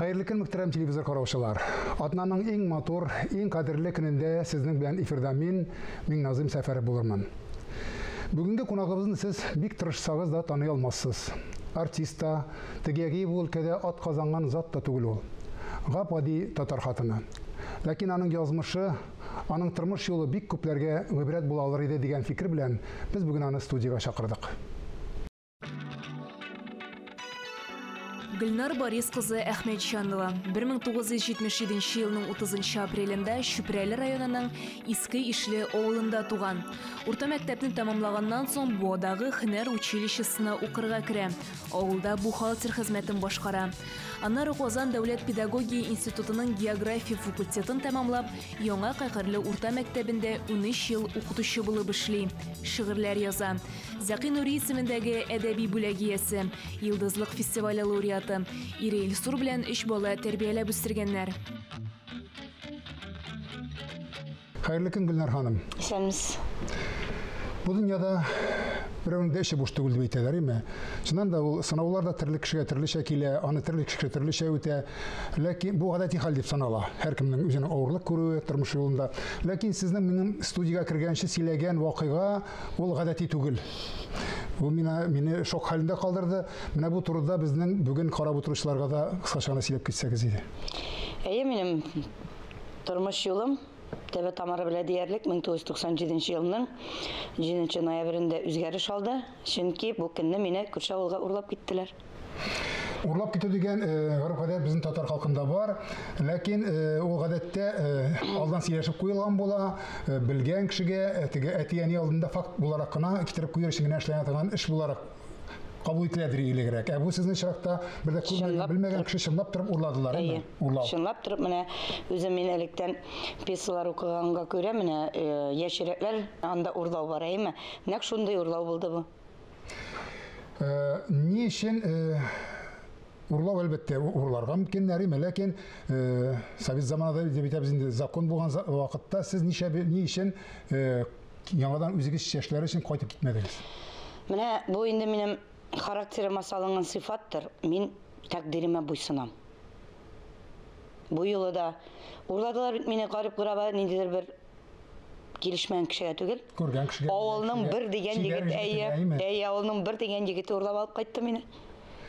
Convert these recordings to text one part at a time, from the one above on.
Хәерле көн, мөхтәрәм телевизор караучылар. Атнаның иң матур, иң кадерле көнендә сезнең белән эфирда мин, Миңназыйм Сәфәров булырмын. Бүгенге кунагыбызны сез бик тырышсагыз да таный алмассыз. Артист та, теге яки бу өлкәдә ат казанган зат та түгел ул. Гап-гади татар хатыны. Ләкин аның язмышы, аның тормыш юлы бик күпләргә гыйбрәт була алыр иде дигән фикер белән без бүген аны студиягә чакырдык. Гөлнар Борис кызы Әхмәтҗанова 1977 елның 30 апрелендә Чүпрәле районының Иске Ишле авылында туган. Урта мәктәпне тәмамлаганнан соң Буадагы һөнәр училищесына укырга керә. Авылда бухгалтер хезмәтен башкара. Аннары Казан дәүләт педагогия институтының география факультетын тәмамлап, Яңа Кәкерле урта мәктәбендә 13 ел укытучы булып эшли, шигырьләр яза. Зәки Нури исемендәге әдәби бүләк иясе, Йолдызлык фестивале лауреаты. Ире Илсур белән өч бала тәрбияләп үстергәннәр. Хәерле көн, Гөлнар ханым. Исәнмесез. Бу дөньяда берәүнең дә эше буш түгел дип әйтәләр, име? Чыннан да ул сынаулар да төрле кешегә төрлечә килә, аны төрле кешегә төрлечә үтә. Ләкин бу гадәти хәл дип санала. Һәркемнең үзенең авырлык күрүе тормыш юлында. Ләкин сезнең минем студиягә кергәнче сөйләгән вакыйга Ул гадәти түгел. Бу мина, мине шок хәлендә калдырды. Менә бу турыда безнең бүген карап утыручыларга да кыскача гына сөйләп китсәгез иде. Әйе, минем тормыш юлым тәбә тамыры белән диярлек 1997 елның 7 ноябрендә үзгәреш алды. Чөнки бу көнне мине күрше авылга урлап киттеләр. Урлап китү дигән гореф-гадәт безнең татар халкында бар, ләкин ул гадәттә алдан сөйләшеп куелган була, белгән кешегә, теге әти-әни алдында факт буларак кына китереп куер өчен генә эшләнә торган эш буларак кабул ителәдер элегрәк. Ә бу сезнең очракта бер дә күрмәгән, белмәгән кеше чынлап торып урладылар, әйе? Урлау. Чынлап торып менә үзем мин электән пьесалар укыганга күрә менә яшь йөрәкләр анда урлау бар, әйеме? Нәкъ шундый урлау булды бу. Ни өчен урлау, әлбәттә, урларга мөмкиннәр име, ләкин совет заманында дип әйтәбез инде, закон булган вакытта сез ничә ни өчен яңадан үзегез чәчләр өчен кайтып китмәдегез? Менә бу инде минем характерыма салынган сыйфаттыр. Мин тәкъдиремә буйсынам. Бу юлы да урладылар бит мине гарип-гораба, ниндидер бер килешмәгән кешегә түгел. Күргән кешегә. Авылның бер дигән егет, әйе, әйе, авылның бер дигән егете урлап алып кайтты мине.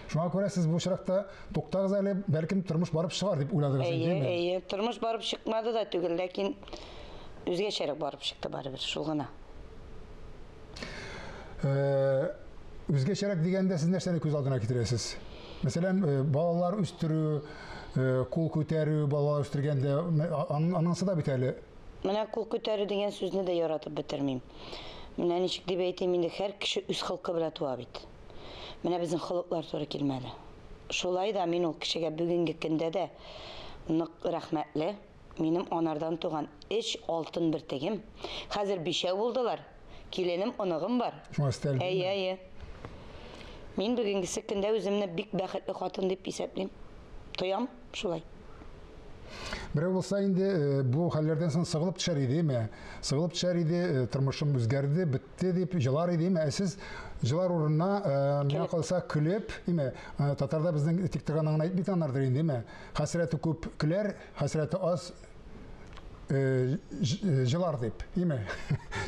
Шуңа күрә сез бу очракта туктагыз әле, бәлкем тормыш барып чыгар дип уйладыгыз инде, әйе, әйе, тормыш барып чыкмады да түгел, ләкин үзгәчәрәк барып чыкты барыбер, шул гына. Үзгәчәрәк дигәндә сез нәрсәне күз алдына китерәсез? Мәсәлән, балалар үстерү, кул күтәрү, балалар үстергәндә, анысы да бит әле. Менә кул күтәрү дигән сүзне дә яратып бетермим. Менә ничек дип әйтим инде, һәр кеше үз холкы белән туа бит. Менә безнең холыклар туры килмәде. Шулай да мин ул кешегә бүгенге көндә дә нык рәхмәтле. Минем анардан туган өч алтын бөртегем. Хәзер бишәү булдылар. Киленем, оныгым бар. Шуңа өстәлде. Әйе, әйе. Мин бүгенгесе көндә үземне бик бәхетле хатын дип исәплим. Тоям шулай. Берәү булса инде э, бу хәлләрдән соң сыгылып төшәр иде, ме? Сыгылып төшәр иде, э, тормышым үзгәрде, бетте дип җылар иде, ме? Ә сез җылар урынына, э, миңа калса, көлеп, име? Татарда безнең тик торганны гына әйтми торганнардыр инде, име? Хәсрәте күп көләр, хәсрәте аз җылар дип, име?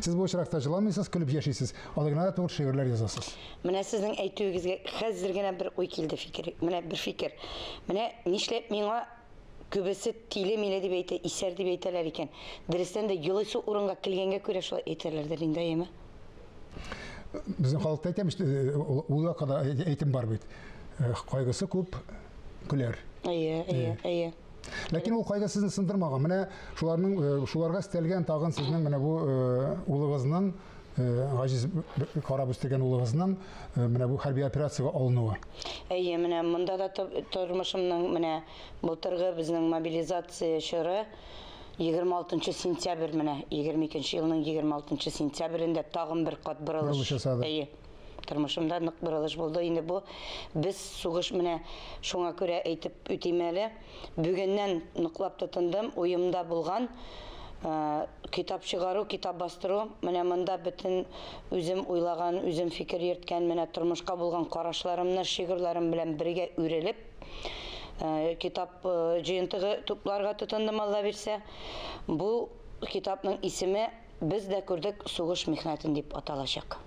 Сез бу очракта җыламыйсыз, көлеп яшисез, алай гына да түгел, шигырьләр язасыз. Менә сезнең әйтүегезгә хәзер генә бер уй килде, фикер. Менә бер фикер. Менә нишләп миңа күбесе тиле-миле дип әйтә, исәр дип әйтәләр икән. Дөрестән дә, елыйсы урынга килгәнгә күрә шулай әйтәләрдер инде, әйеме? Безнең халыкта әйтәм, ул якка да әйтем бар бит. Кайгысы күп, көләр. Әйе, әйе, әйе. Ләкин ул кайгы сезне сындырмаган. Менә шуларның э, шуларга өстәлгән тагын сезнең менә бу э, улыгызның э, гаҗиз карап үстергән улыгызның менә бу хәрби операциягә алынуы. Әйе, менә монда да тормышымның менә былтыргы безнең мобилизация чоры 26 сентябрь менә 22 елның 26 сентябрендә тагын бер кат борылыш. Борылыш ясады. Әйе. Тормышымда нык борылыш булды инде бу. Без сугыш менә шуңа күрә әйтеп үтим әле. Бүгеннән ныклап тотындым, уемда булган китап чыгару, китап бастыру. Менә монда бөтен үзем уйлаган, үзем фикер йөрткән, менә тормышка булган карашларымны шигырьләрем белән бергә үрелеп, Китап җыентыгы тупларга тотындым, Алла бирсә. Бу китапның исеме «Без дә күрдек сугыш михнәтен» дип аталачак.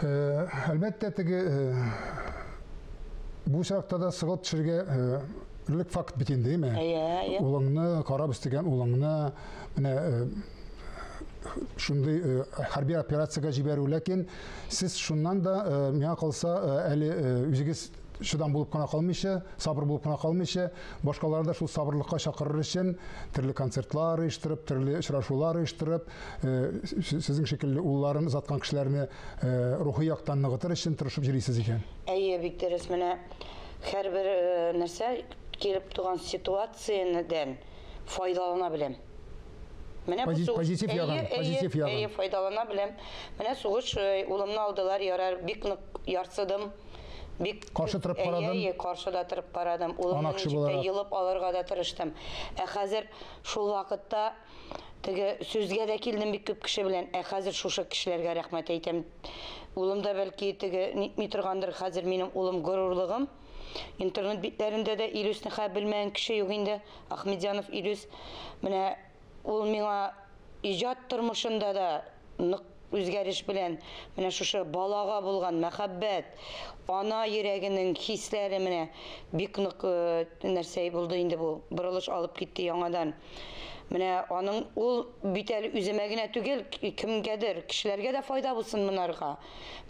Әлбәттә, теге бу очракта да сыгылып төшергә өрлек факт бит инде, әйме? Әйе, әйе. Улыңны, карап үстергән улыңны менә шундый хәрби операциягә җибәрү, ләкин сез шуннан да, миңа калса, әле үзегез чыдам булып кына калмыйча, сабыр булып кына калмыйча, башкаларны да шул сабырлыкка чакырыр өчен төрле концертлар оештырып, төрле очрашулар оештырып, сезнең шикелле улларын озаткан кешеләрне рухи яктан ныгытыр өчен тырышып йөрисез икән. Әйе, бик дөрес. Менә һәрбер нәрсә килеп туган ситуациядән файдалана беләм. Менә бу сугыш. Позитив ягын, позитив ягын. Әйе, файдалана беләм. Менә сугыш, улымны алдылар, ярар, бик нык ярсыдым. Бик каршы торып карадым. Әйе, каршы да торып карадым. Улымны Ана кеше ничек тә буларак. йолып алырга да тырыштым. Ә хәзер шул вакытта теге сүзгә дә килдем бик күп кеше белән. Ә хәзер шушы кешеләргә рәхмәт әйтәм. Улым да бәлки теге нитми торгандыр, хәзер минем улым горурлыгым. Интернет битләрендә дә Илүсне хәзер белмәгән кеше юк инде. Ахмедзянов Илүс. Менә ул миңа иҗат тормышында да нык үзгәреш белән менә шушы балага булган мәхәббәт, ана йөрәгенең хисләре менә бик нык нәрсә булды инде бу, борылыш алып китте яңадан. Менә аның ул бит әле үземә генә түгел, кемгәдер, кешеләргә дә файда булсын монарга.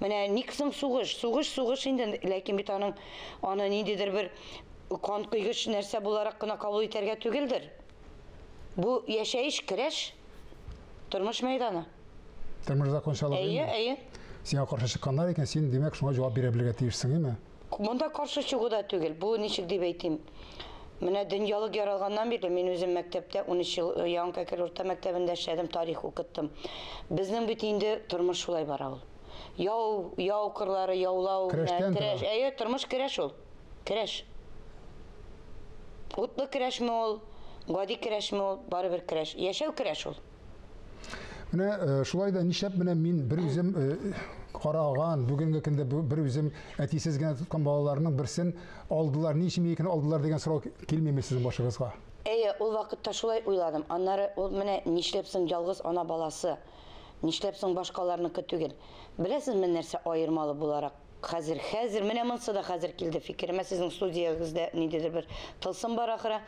Менә ник соң сугыш, сугыш, сугыш инде, ләкин бит аны ниндидер бер канкойгыч нәрсә буларак кына кабул итәргә түгелдер. Бу яшәеш, көрәш, тормыш мәйданы. Тормыш закончалыгы. Әйе, әйе. Сиңа каршы чыкканнар икән, син, димәк, шуңа җавап бирә белергә тиешсең, әйеме? Монда каршы чыгу да түгел. Бу ничек дип әйтим? Менә дөньялык яралганнан бирле мин үзем мәктәптә 13 ел Яңа Кәкер урта мәктәбендә эшләдем, тарих укыттым. Безнең бит инде тормыш шулай бара ул. Яу, яу кырлары, яулау, Көрәштән менә көрәш. тора. Әйе, тормыш көрәш ул. Көрәш. Утлы көрәшме ул, гади көрәшме ул, барыбер көрәш. Яшәү көрәш ул. Менә шулай да нишләп менә мин бер үзем караган, бүгенге көндә бер үзем әтисез генә тоткан балаларның берсен алдылар, ни өчен минекен алдылар дигән сорау килмиме сезнең башыгызга? Әйе, ул вакытта шулай уйладым. Аннары ул менә нишләп соң ялгыз ана баласы, нишләп соң башкаларныкы түгел. Беләсезме нәрсә аермалы буларак? Хәзер, хәзер, менә монсы да хәзер килде фикеремә, сезнең студиягездә ниндидер бер тылсым бар ахыры.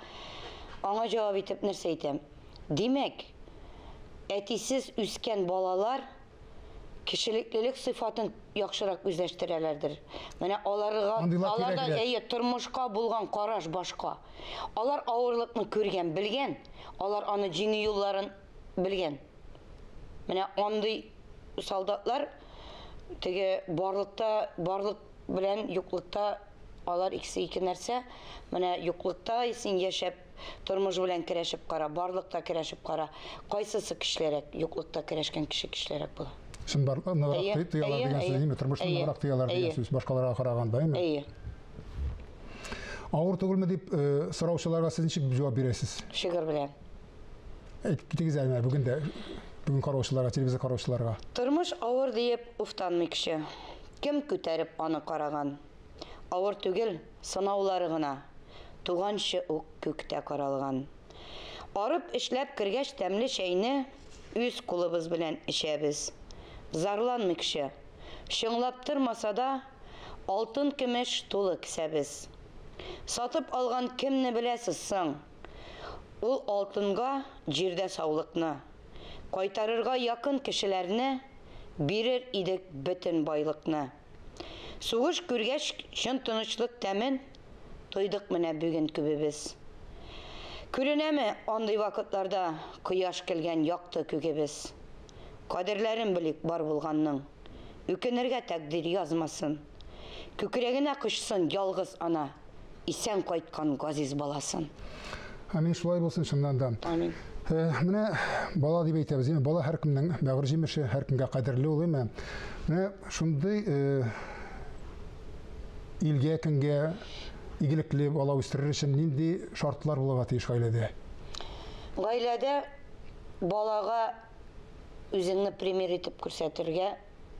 Аңа җавап итеп нәрсә әйтәм? Димәк, әтисез үскән балалар кешелеклелек сыйфатын яхшырак үзләштерәләрдер. Менә Андыйлар аларда, кирәгрәк. әйе, тормышка булган караш башка. Алар авырлыкны күргән, белгән, алар аны җиңү юлларын белгән. Менә андый солдатлар теге барлыкта, барлык белән юклыкта алар икесе ике нәрсә. Менә юклыкта син яшәп, тормыш белән көрәшеп кара, барлыкта көрәшеп кара. Кайсысы көчлерәк? Юклыкта көрәшкән кеше көчлерәк була. Чын бар, ныграк Әйе, тоялар әйе, дигән сүз, әйе. әйеме? Тормышны Әйе, ныграк тоялар дигән әйе. сүз, башкаларга караганда, әйеме? Әйе. Авыр түгелме дип сораучыларга сез ничек җавап бирәсез? Шигырь белән. Әйтеп китегез әле менә бүген дә, бүген караучыларга, телевизор караучыларга. Тормыш авыр диеп уфтанмый кеше. Кем күтәреп аны караган? Авыр түгел, сынаулары гына. Туганчы ук күктә каралган. Арып эшләп кергәч тәмле чәйне үз кулыбыз белән эчәбез. Зарланмый кеше. Чыңлап тормаса да, алтын көмеш тулы кесәбез. Сатып алган кемне беләсез соң? Ул алтынга җирдә саулыкны, кайтарырга якын кешеләрне бирер идек бөтен байлыкны. Сугыш күргәч чын тынычлык тәмен тойдык менә бүген күбебез. Күренәме андый вакытларда кояш килгән якты күгебез? Кадерләрен белик бар булганның. Үкенергә тәкъдир язмасын. Күкрәгенә кочсын ялгыз ана, исән кайткан газиз баласын. Амин, шулай булсын чыннан да. Амин. Менә бала дип әйтәбез, әйме? Бала һәркемнең бәгырь җимеше, һәркемгә кадерле ул, әйме? Менә шундый илгә, көнгә игелекле бала үстерер өчен нинди шартлар булырга тиеш гаиләдә? Гаиләдә балага үзеңне пример итеп күрсәтергә,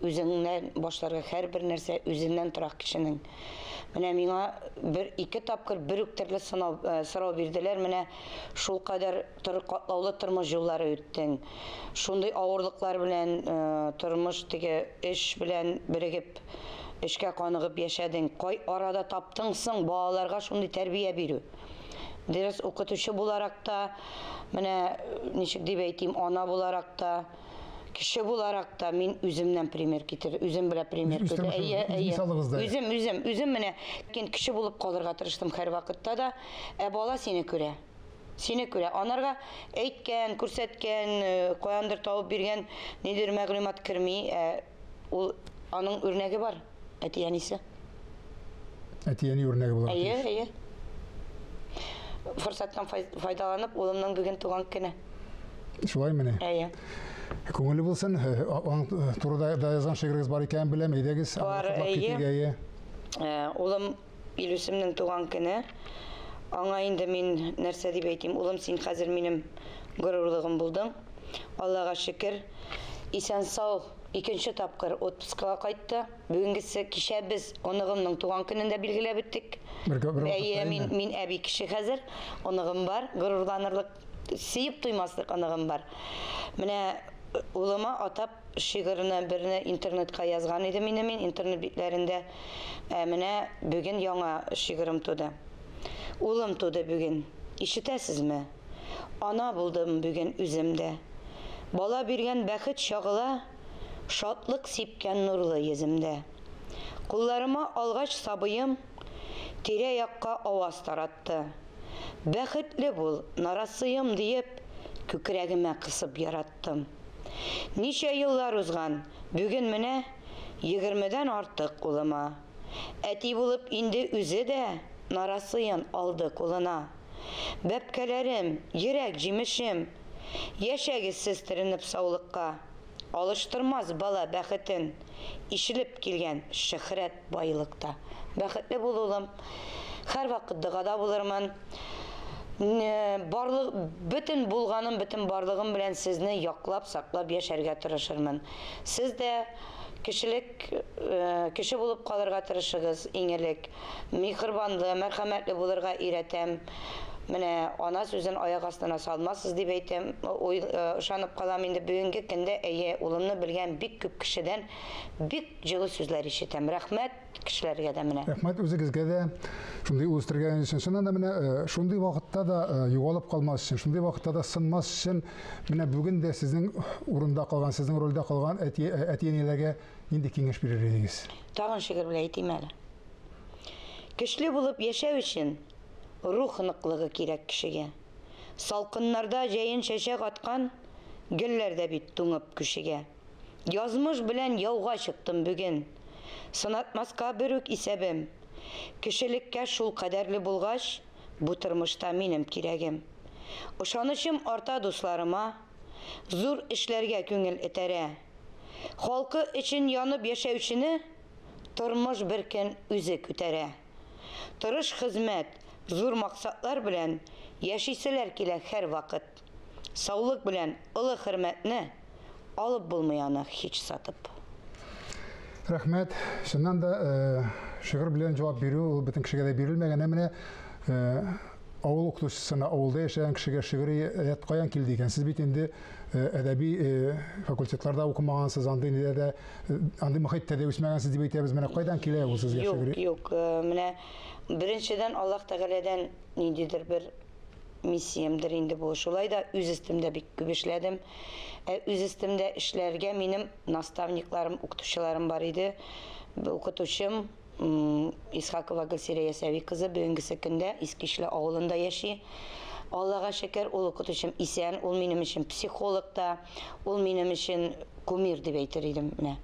үзеңнән башларга һәрбер нәрсә үзеннән тора кешенең. Менә миңа бер ике тапкыр бер үк төрле сынау, сорау бирделәр. Менә шулкадәр тор, катлаулы тормыш юллары үттең. Шундый авырлыклар белән тормыш теге эш белән берегеп, эшкә каныгып яшәдең. Кай арада таптың соң балаларга шундый тәрбия бирү? Дөрес, укытучы буларак та, менә ничек дип әйтим, ана буларак та, кеше буларак та мин үземнән пример китер, үзем белән пример Үз китер. тормышыгыз, Әйе, үз әйе. мисалыгызда. Үзем, үзем, үзем менә кин кеше булып калырга тырыштым һәр вакытта да. Ә бала сине күрә. Сине күрә. Анарга әйткән, күрсәткән, каяндыр табып биргән нидер мәгълүмат керми. Ә ул аның үрнәге бар, әти-әнисе. Әти-әни үрнәге булырга Әйе, тиеш. әйе. Форсаттан файдаланып, улымның бүген туган көне. Шулай мени? Әйе. Күңелле булсын. Аның турыда да язган шигырегез бар икәнен беләм. Әйдәгез, аны Бар, котлап әйе. китик, әйе. Улым Илүсемнең туган көне. Аңа инде мин нәрсә дип әйтим? Улым, син хәзер минем горурлыгым булдың. Аллага шөкер, исән сау икенче тапкыр отпускага кайтты. Бүгенгесе кичә без оныгымның туган көнен дә билгеләп үттек. Бер Әйе, вакытта мин инде. мин әби кеше хәзер. Оныгым бар, горурланырлык, сөеп туймаслык оныгым бар. Менә улыма атап шигырьне берне интернетка язган идем инде мин интернет битләрендә. Менә бүген яңа шигырем туды. Улым туды бүген. Ишетәсезме? Ана булдым бүген үзем дә. Бала биргән бәхет чагыла, шатлык сипкән нурлы йөземдә. Кулларыма алгач сабыем, тирә-якка аваз таратты. Бәхетле бул, нарасыем диеп, күкрәгемә кысып яраттым. Ничә еллар узган, бүген менә 20-дән артык улыма. Әти булып инде үзе дә нарасыен алды кулына. Бәпкәләрем, йөрәк җимешем, яшәгез сез теренеп саулыкка. Алыштырмас бала бәхетен, ишелеп килгән шөһрәт байлыкта. Бәхетле бул, улым. Һәр вакыт догада булырмын. Барлык, бөтен булганым, бөтен барлыгым белән сезне яклап, саклап яшәргә тырышырмын. Сез дә кешелек, кеше булып калырга тырышыгыз иң элек. Миһербанлы, мәрхәмәтле булырга өйрәтәм. Менә ана сүзен аяк астына салмассыз дип әйтәм. Ой, ышанып калам инде бүгенге көндә, әйе, улымны белгән бик күп кешедән бик җылы сүзләр ишетәм. Рәхмәт кешеләргә дә менә. Рәхмәт үзегезгә дә шундый ул үстергән өчен. Чыннан да менә шундый вакытта да югалып калмас өчен, шундый вакытта да сынмас өчен менә бүген дә сезнең урында калган, сезнең рольдә калган әти-әниләргә нинди киңәш бирер идегез? Тагын шигырь белән әйтим әле. Көчле булып яшәү өчен рух ныклыгы кирәк кешегә. Салкыннарда җәен чәчәк аткан гөлләр дә бит туңып күшегә. Язмыш белән яуга чыктым бүген. Сынатмаска бер үк исәбем. Кешелеккә шул кадәрле булгач, бу тормышта минем кирәгем. Ышанычым арта дусларыма, зур эшләргә күңел этәрә. Халкы өчен янып яшәүчене тормыш бер көн үзе күтәрә. Тырыш хезмәт, зур максатлар белән яшиселәр килә һәр вакыт. Саулык белән олы хөрмәтне алып булмый аны һич сатып. Рәхмәт. Чыннан да, шигырь белән җавап бирү ул бөтен кешегә дә бирелмәгән. Ә менә авыл укытучысына, авылда яшәгән кешегә шигърият каян килде икән? Сез бит инде әдәби факультетларда укымагансыз, андый нидә дә, андый мохиттә дә үсмәгәнсез дип әйтәбез. Менә кайдан килә ул сезгә Юк, шигъри? юк. Менә беренчедән Аллаһ Тәгаләдән ниндидер бер миссиямдер инде бу. Шулай да үз өстемдә бик күп эшләдем. Үз өстемдә эшләргә минем наставникларым, укытучыларым бар иде. Укытучым Исхакова Гөлсирә Ясәви кызы бүгенгесе көндә Искишле авылында яши. Аллаһка шөкер, ул укытучым исән, ул минем өчен психолог та, ул минем өчен кумир дип әйтер идем менә.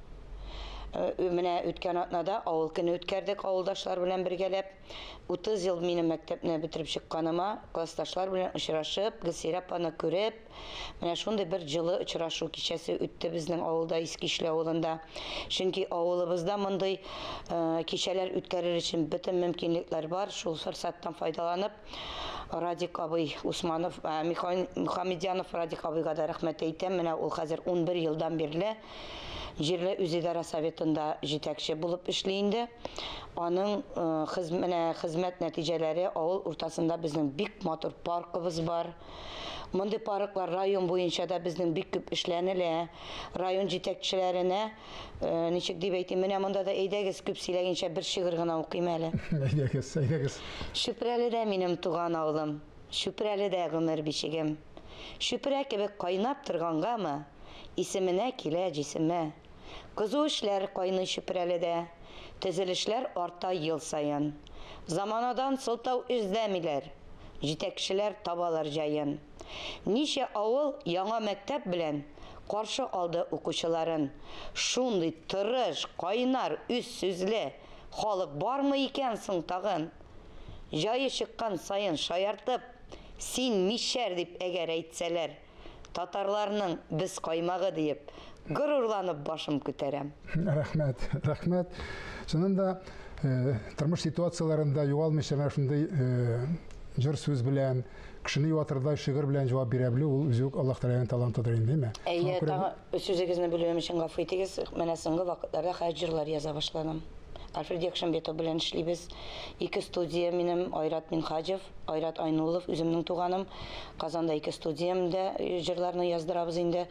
Менә үткән атнада авыл көне үткәрдек авылдашлар белән бергәләп. 30 ел минем мәктәпне бетереп чыкканыма классташлар белән очрашып, Гөлсирә апаны күреп, менә шундый бер җылы очрашу кичәсе үтте безнең авылда, Искишле авылында. Чөнки авылыбызда мондый кичәләр үткәрер өчен бөтен мөмкинлекләр бар. Шул форсаттан файдаланып, Радик абый Усманов, Мухаммедьянов Радик абыйга да рәхмәт әйтәм. Менә ул хәзер 11 елдан бирле җирле үзидарә советында җитәкче булып эшли инде. Аның менә хезмәт нәтиҗәләре авыл уртасында безнең бик матур паркыбыз бар. Мондый парклар район буенча да безнең бик күп эшләнелә. Район җитәкчеләренә, ничек дип әйтим, менә монда да әйдәгез, күп сөйләгәнчә бер шигырь генә укыйм әле. Әйдәгез, әйдәгез. Чүпрәледә минем туган авылым, Чүпрәледә гомер бишегем. Чүпрә кебек кайнап торгангамы, исеменә килә җисеме. Кызу эшләр кайный Чүпрәледә, төзелешләр арта ел саен. Заманадан сылтау эзләмиләр, җитәкчеләр табалар җаен. Ничә авыл яңа мәктәп белән каршы алды укучыларын. Шундый тырыш, кайнар, үз сүзле халык бармы икән соң тагын? Җае чыккан саен шаяртып, син мишәр дип әгәр әйтсәләр, татарларның без каймагы диеп, горурланып башым күтәрәм. Рәхмәт, рәхмәт. Чыннан да, тормыш ситуацияләрендә югалмыйча менә шундый җыр сүз белән, кешене юатырдай шигырь белән җавап бирә белү, ул үзе үк Аллаһ Тәгаләнең талантыдыр инде, әйме? Әйе, тагы сүзегезне бүлүем өчен гафу итегез. Менә соңгы вакытларда хәзер җырлар яза башладым. Альфред Якшамбетов белән эшлибез. Ике студия минем, Айрат Минхаҗев, Айрат Айнуллов, үземнең туганым. Казанда ике студиямдә җырларны яздырабыз инде.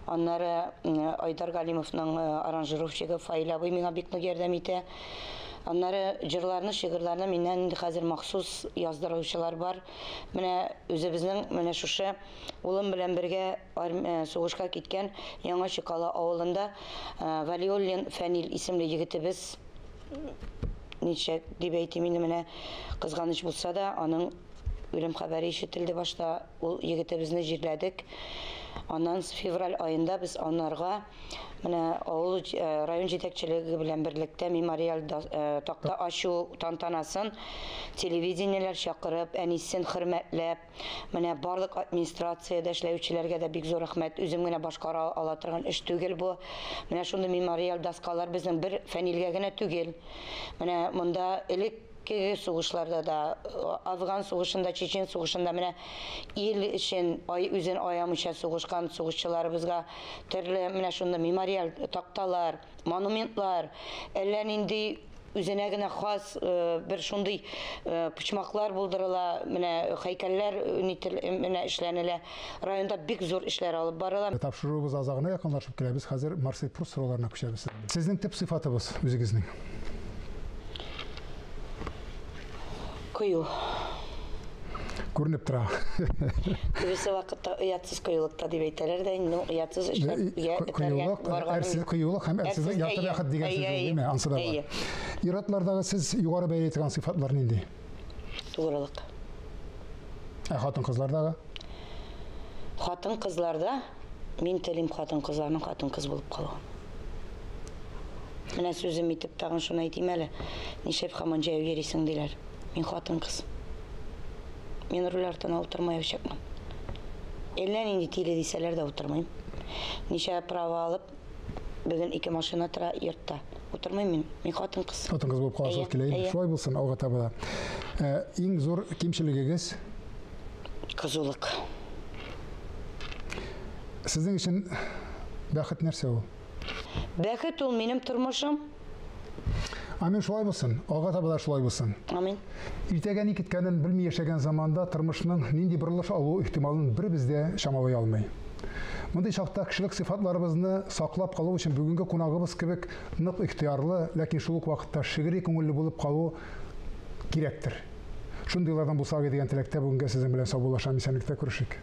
Аннары Айдар Галимовның аранжировщигы Фаил абый миңа бик нык ярдәм итә. Аннары җырларны, шигырьләрне миннән инде хәзер махсус яздыручылар бар. Менә үзебезнең менә шушы улым белән бергә сугышка киткән Яңа Чокала авылында Валиуллин Фәнил исемле егетебез, ничек дип әйтим инде, менә кызганыч булса да, аның үлем хәбәре ишетелде башта. Ул егетебезне җирләдек. Аннан февраль аенда без анарга менә авыл район җитәкчелеге белән берлектә мемориаль такта ачу тантанасын телевидениеләр чакырып, әнисен хөрмәтләп, менә барлык администрациядә эшләүчеләргә дә бик зур рәхмәт. Үзем генә башкара ала торган эш түгел бу. Менә шундый мемориаль доскалар безнең бер Фәнилгә генә түгел. Менә монда элеккеге сугышларда да, Афган сугышында, Чечен сугышында менә ил өчен үзен аямыйча сугышкан сугышчыларыбызга төрле менә шундый мемориаль такталар, монументлар, әллә нинди үзенә генә хас бер шундый почмаклар булдырыла, менә һәйкәлләр менә эшләнелә. Районда бик зур эшләр алып барыла. Тапшыруыбыз азагына якынлашып киләбез. Хәзер Марсель Пруст сорауларына күчәбез. Сезнең төп сыйфатыбыз үзегезнең? Кыю. Күренеп тора. Күбесе вакытта оятсыз кыюлыкта дип әйтәләр дә, инде оятсыз эшләп Кыюлык, әрсез кыюлык һәм әрсезлек ярты бәхет дигән сүз ул, димме? Ансы да бар. Ир-атлардагы сез югары бәяли торган сыйфатлар нинди? Тугрылык. Ә хатын-кызлардагы? Хатын-кызларда мин телим хатын-кызларның хатын-кыз булып калуын. Менә сүзем итеп тагын шуны әйтим әле. Нишләп һаман җәяү йөрисең диләр. Мин хатын-кыз. Мин руль артына утырмаячакмын. Әллә нинди тиле дисәләр дә утырмыйм. Ничә права алып, бүген ике машина тора йортта. Утырмыйм мин. Мин хатын-кыз. Хатын-кыз булып каласыгыз килә инде. Шулай булсын алга таба да. Иң зур кимчелегегез? Кызулык. Сезнең өчен бәхет нәрсә ул? Бәхет ул минем тормышым. Амин, шулай булсын. Алга таба да шулай булсын. Амин. Иртәгә ни киткәнен белми яшәгән заманда тормышның нинди борылыш алу ихтималын беребез дә чамалый алмый. Мондый чакта кешелек сыйфатларыбызны саклап калу өчен бүгенге кунагыбыз кебек нык ихтыярлы, ләкин шул ук вакытта шигъри күңелле булып калу кирәктер. Шундыйлардан булсак дигән теләктә бүгенгә сезнең белән саубуллашам, исәнлектә күрешик.